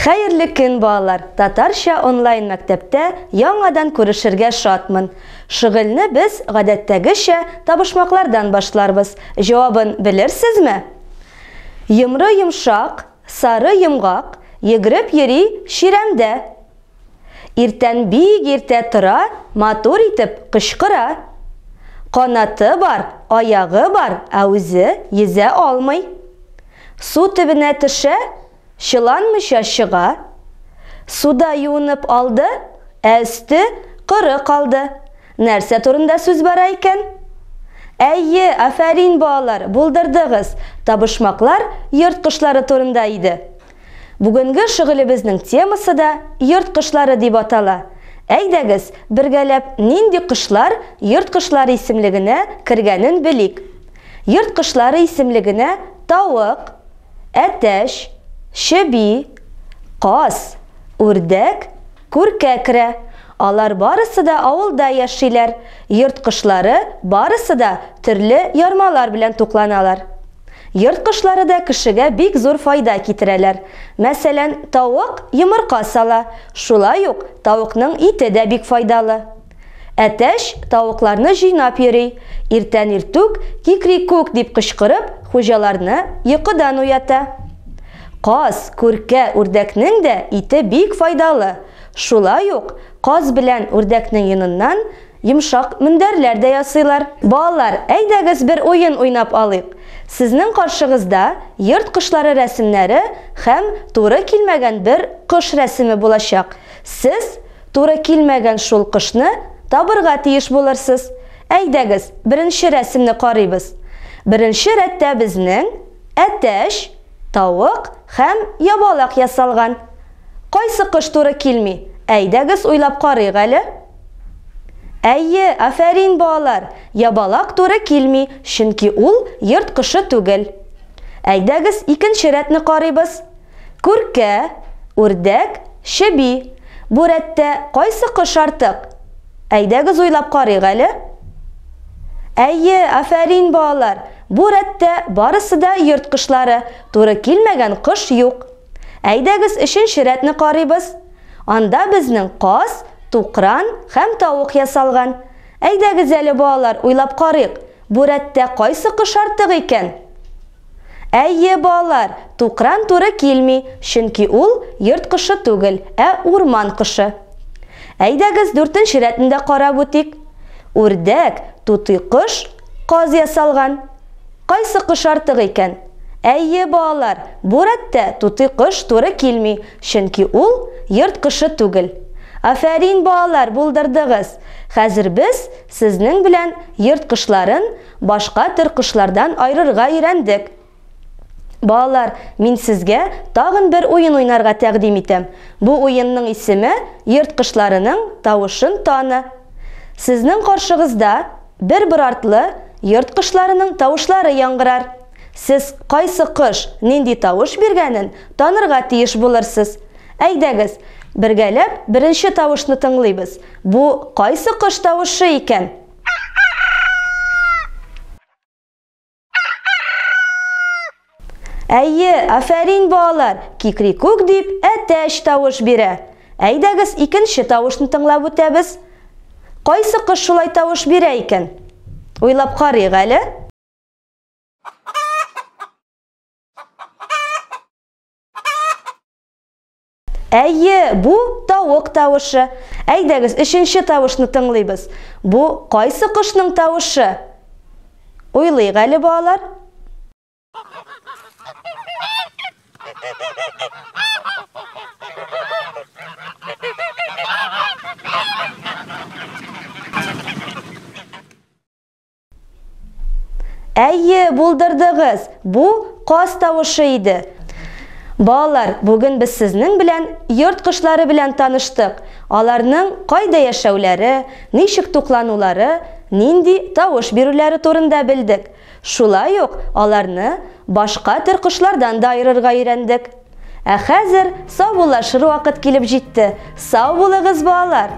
Хәерле көн, балалар! Татарча онлайн мәктәптә яңадан күрешергә шатмын. Шөгыльне без, гадәттәгечә, табышмаклардан башларбыз. Җавабын белерсезме? Йомры йомшак, сары йомгак, йөгереп йөри чирәмдә. Иртән бик иртә тора, матур итеп кычкыра. Канаты бар, аягы бар, ә үзе йөзә алмый. Су төбенә төшә, чыланмыйча чыга. Суда юынып алды, ә өсте коры калды. Нәрсә турында сүз бара икән? Әйе, афәрин, балалар, булдырдыгыз. Табышмаклар йорт кошлары турында иде. Бүгенге шөгылебезнең темасы да йорт кошлары дип атала. Әйдәгез, бергәләп нинди кошлар йорт кошлары исемлегенә кергәнен белик. Йорт кошлары исемлегенә тавык, әтәч, чеби, каз, үрдәк, күркә керә. Алар барысы да авылда яшиләр. Йорт кошлары барысы да төрле ярмалар белән тукланалар. Йорт кошлары да кешегә бик зур файда китерәләр. Мәсәлән, тавык йомырка сала, шулай ук тавыкның ите дә бик файдалы. Әтәч тавыкларны җыйнап йөри, иртән иртүк кикрикүк дип кычкырып, хуҗаларны йокыдан уята. Каз, күркә, үрдәкнең дә ите бик файдалы. Шулай ук каз белән үрдәкнең йоныннан йомшак мендәрләр дә ясыйлар. Балалар, әйдәгез бер уен уйнап алыйк. Сезнең каршыгызда йорт кошлары рәсемнәре һәм туры килмәгән бер кош рәсеме булачак. Сез Туры килмәгән шул кошны табырга тиеш булырсыз. Әйдәгез, беренче рәсемне карыйбыз. Беренче рәттә безнең әтәч, тавык һәм ябалак ясалган. Кайсы кош туры килми? Әйдәгез, уйлап карыйк әле. Әйе, афәрин, балалар! Ябалак туры килми, чөнки ул йорт кошы түгел. Әйдәгез, икенче рәтне карыйбыз. Күркә, үрдәк, чеби. Бу рәттә кайсы кош артык? Әйдәгез уйлап карыйк әле. Әйе, афәрин, балалар! Бу рәттә барысы да йорт кошлары, туры килмәгән кош юк. Әйдәгез өченче рәтне карыйбыз. Анда безнең каз, тукран һәм тавык ясалган. Әйдәгез әле, балалар, уйлап карыйк, бу рәттә кайсы кош артык икән? Әйе, балалар, тукран туры килми, чөнки ул йорт кошы түгел, ә урман кошы. Әйдәгез, дүртенче рәтне дә карап үтик. Үрдәк, тутый кош, каз ясалган. Кайсы кош артык икән? Әйе, балалар, бу рәттә тутый кош туры килми, чөнки ул йорт кошы түгел. Афәрин, балалар, булдырдыгыз! Хәзер без сезнең белән йорт кошларын башка төр кошлардан аерырга өйрәндек. Балалар, мин сезгә тагын бер уен уйнарга тәкъдим итәм. Бу уенның исеме Йорт кошларының тавышын таны. Сезнең каршыгызда бер-бер артлы йорт кошларының тавышлары яңгырар. Сез кайсы кош нинди тавыш биргәнен танырга тиеш булырсыз. Әйдәгез, бергәләп беренче тавышны тыңлыйбыз. Бу кайсы кош тавышы икән? Әйе, афәрин, балалар, кикрикүк дип әтәч тавыш бирә. Әйдәгез, икенче тавышны тыңлап үтәбез. Кайсы кош шулай тавыш бирә икән? Уйлап карыйк әле. Әйе, бу тавык тавышы. Әйдәгез, өченче тавышны тыңлыйбыз. Бу кайсы кошның тавышы? Уйлыйк әле, балалар. Әйе, булдырдыгыз! Бу каз тавышы иде. Балалар, бүген без сезнең белән йорт кошлары белән таныштык. Аларның кайда яшәүләре, ничек тукланулары, нинди тавыш бирүләре турында белдек. Шулай ук аларны башка төр кошлардан да аерырга өйрәндек. Ә хәзер саубуллашыр вакыт килеп җитте. Сау булыгыз, балалар!